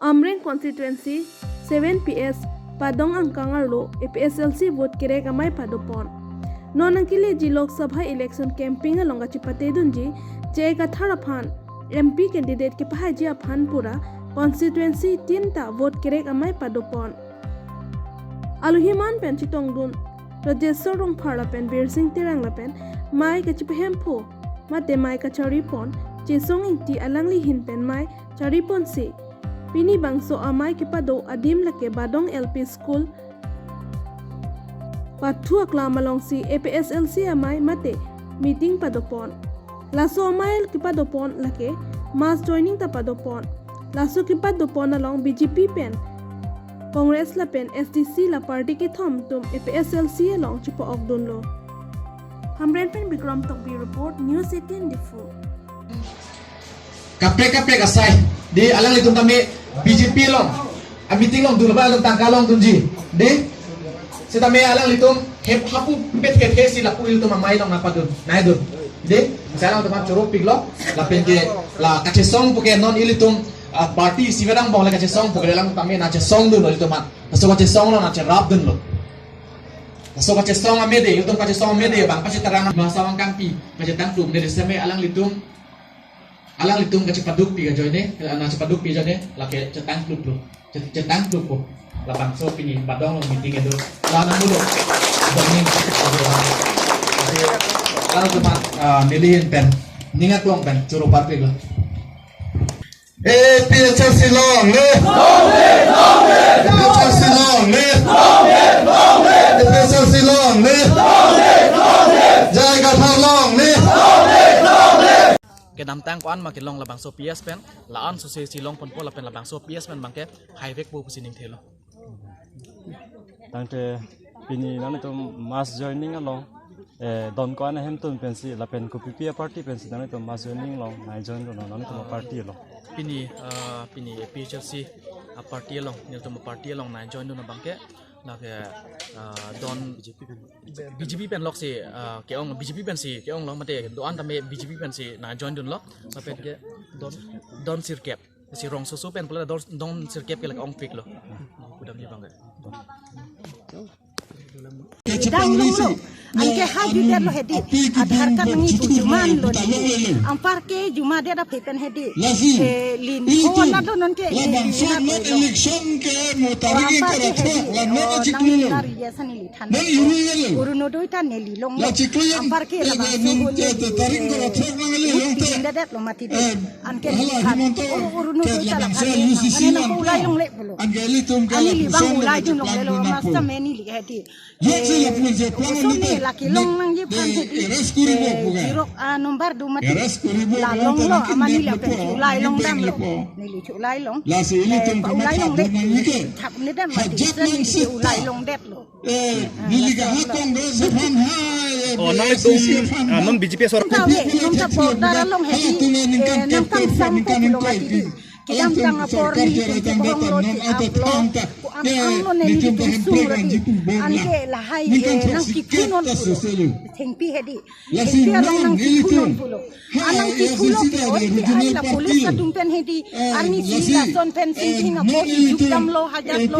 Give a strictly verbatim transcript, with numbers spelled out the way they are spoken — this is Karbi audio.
Amreng constituency seven P S Padong angkang arlo A P H L C vote kerek amei padopon. Non nangkeleji Lok Sabha election campaign along kachepatedunji J I Kathar aphan M P candidate kepahaiji aphan pura constituency tin ta vote kerek amei padopon. Alohi man pen chetongdun Rajeshwar Rongphar lapen Birsing Terang lapen mei kachepahemphu mate mei kacharipon Chesong Ingti alangli ahin pen mei chariponsi pini bangso amei kepado adim lake Badong L P School pathu aklam alongsi A P H L C amei mate meeting padopon. Laso amei kepadopon lake mass joining ta padopon. Laso kepadopon along B J P pen Congress lapen S D C la party kethom atum A P H L C along chepa-okdunlo. Hamren pen Bikram Tokbi report, News eighteen Diphu. Kaprek kaprek asai. Dei, alanglitum tame B J P along a meeting along dun, ba along tangka longdunji. Dei, setame alanglitum hep hapu pet het he si lapu ilitum amei along napadun, naidun. Dei, masa alangtum aphan choropiklo, lapen ke la kachesong puke non ilitum, ah, party isi vedang bong le kachesong puke alang tame nangchesongdunlo ilitum aphan. Laso kachesong along nangcherapdunlo. Laso kachesong amei dei, ilitum kachesong amei dei, bang pachetarang masa bang kangpi, pachetangtum dei, setame alanglitum, alanglitum kachepadukpi ajoine, eh, nangchepadukpi ajoine, lake chetangkluplo, che-, chetangkluppo. Labangso pini Badong along meeting kedo. La nangmulo. Joining. Alanglitum aphan, ah, neli ahin pen, ning aklong pen choro parpiklo. A P H L C long live! A P H L C long live! A P H L C long live! J I Kathar long live! Kedamtang ko-an ma kelong labangso P S pen, la-an sose si longponpo lapen labangso P S pen bangke haivekpo pusi ningthelo. Tangte pini nanglitum mass joining along, eh, don ko-an ahemtun pensi lapen kopipi aparty pensi nanglitum mass joining along nangjoindunlo, nanglitum aparty along? Pini, ah, pini A P H L C aparty along, nelitum aparty along nangjoindun abangke, lake, ah, don B J P pen loksi, ah, ke-ong, B J P pensi ke-onglo, mate do-an tame B J P pensi nangjoindunlo, lapen ke don, don sirkep. Si rong soso pen pula don, don sirkep ke lake ongpiklo. Kudamji bangke. Dang dong lo. Anke hajudetlo hedi. Aadhaar card nangji bujuman lo ni. Anparke jumadet aphi pen hedi. Eh, lin. Oh, na do nonke. Election ke mutari ke anparke hedi. Oh, nang nari ya sani li than. Orunodoi ta neli longlo. Anparke labangso un, eh, un tin dedet lo mati de. Anke neli than. Oro, Orunodoi ta la than. Ane nang ulai longle pulo. Ani li bang ulaidun longlelo, master meni li hedi. Eh, oso ne lake long nangji aphan hedi. Eh, jirok, ah, number do mati. La longlo, amani lapen ulai longdamlo. Neli ulai long. Eh, pa ulai longle. Thap ne dam mati. Sani ulai longdetlo. Eh, neli ke ha Congress aphan ha, eh, Oh, nang itum, A I C C aphan ah, ha. Non B J P asor. Tahu ya, itum ta border along hedi, eh, nang kam sam ko pulo mati di. Kedamtang apor nelitum chebohong lo, ti-ap lo. Ko-an angno nelitum sung lo di. Anke lahai, eh, nang kiphu non pulo. Thengpi hedi. Thengpi along nang kiphu non pulo. Anang kiphu lo ke oi, ke ai la police atum pen hedi. Army si lason pen sing sing apor ijuk damlo, hajatlo.